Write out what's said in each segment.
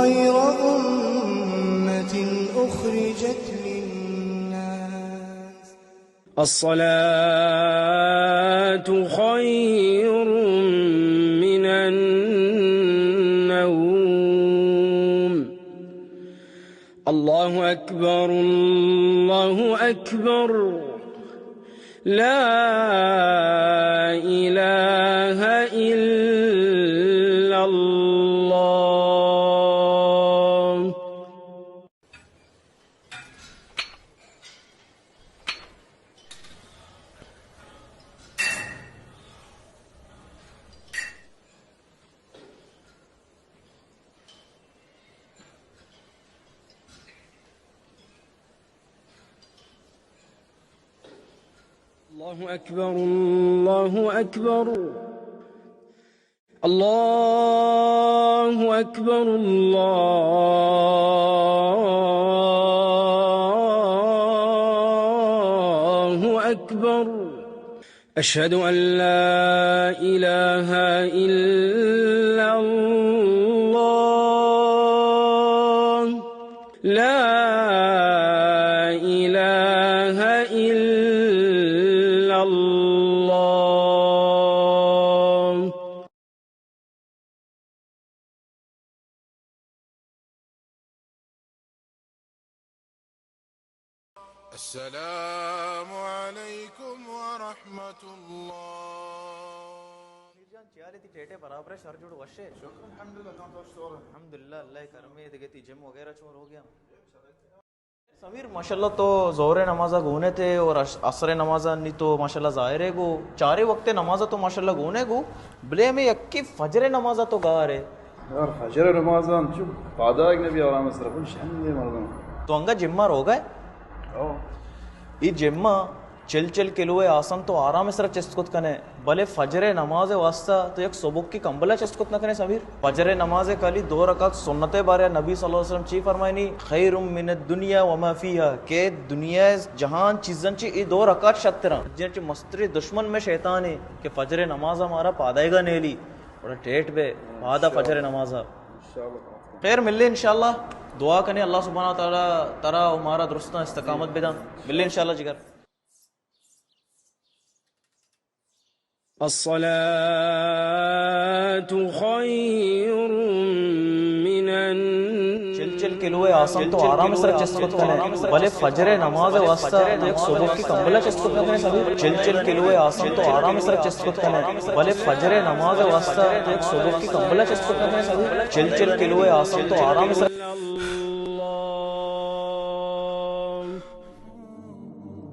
خير أمة أخرجت للناس. الصلاة خير من النوم. الله أكبر، الله أكبر. لا إله إلا الله. الله أكبر، الله أكبر. الله أكبر، الله أكبر. أشهد أن لا إله إلا الله. لا إله إلا الله. السلام عليكم ورحمة الله. سمیر جان، چی حال ہے؟ تئی ٹیٹے برابر ہے؟ شر جوڑ وش ہے؟ شکر الحمدللہ، تاں تو شور ہے۔ الحمدللہ، اللہ کرم ہے۔ دگہ تئی جم وغیرہ چون ہو گیا؟ سمیر، ماشاءاللہ تو ظہر نماز گونے تھے اور عص-، عصر نماز نی تو ماشاءاللہ ظاہر ہے گو، چارے وقت نماز تو ماشاءاللہ گونے گو، بلے ہمیں یکی فجر نماز تو گار ہے۔ یار، فجر نماز چو پادا ایک نبی آرام سر، بل شہن دے مردم۔ تو انگا جمعہ رو گئے؟ او۔ ای جمعہ چل چل کلو ءِ آسن تو آرام ءِ سرا چست کت کن ئے، بلے فجر ءِ نماز ءِ واسطہ تو یک سبکی کمبل ءَ چست کت نہ کن ئے سمیر۔ فجر ءِ نماز ءِ کالی دو رکعت سنت ءِ بارے ءَ نبی صلی اللہ علیہ وسلم چی فرمائنی؟ خیر من الدنیا وما فیہا، کہ دنیا ءِ جہان چیزاں چی اے دو رکعت شتراں۔ جن چی مستری دشمن میں شیطان ہے کہ فجر ءِ نماز ءَ مارا پادائیگا نیلی۔ بڑا ٹیٹ بے، پادا فجر ءِ نماز ءَ۔ خیر، ملے انشاءاللہ۔ دعا کنے اللہ سبحانہ و تعالی ترا و مارا درستاں استقامت بداں۔ ملے انشاءاللہ جگر۔ الصلاة خير من النوم۔ چل چل کلو ءِ آسن تو آرام ءِ سرا چست کت کن ئے، بلے فجر ءِ نماز ءِ واسطہ تو یک سبکی کمبل ءَ چست کت نہ کن ئے سمیر۔ چل چل کلو ءِ آسن تو آرام ءِ سرا چست کت کن ئے، بلے فجر ءِ نماز ءِ واسطہ تو یک سبکی کمبل ءَ چست کت نہ کن ئے سمیر۔ چل چل کلو ءِ آسن تو آرام ءِ سرا۔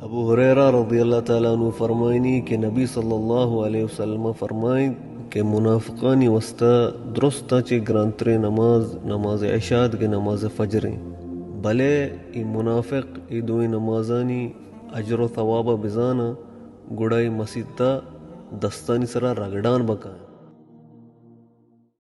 ابو ہریرہ رضی اللہ تعالی عنہ فرمائنی کہ نبی صلی اللہ علیہ وسلم فرمائیں کہ منافقانی واسطہ درستاں چہ گرانتریں نماز، نماز عشاء دگہ نماز فجر ایں، بلے اے منافق اے دوئیں نمازانی اجر و ثواب ءَ بزاناں، گڑا اے مسیت ءَ دستانی سرا رگڑان بکاں۔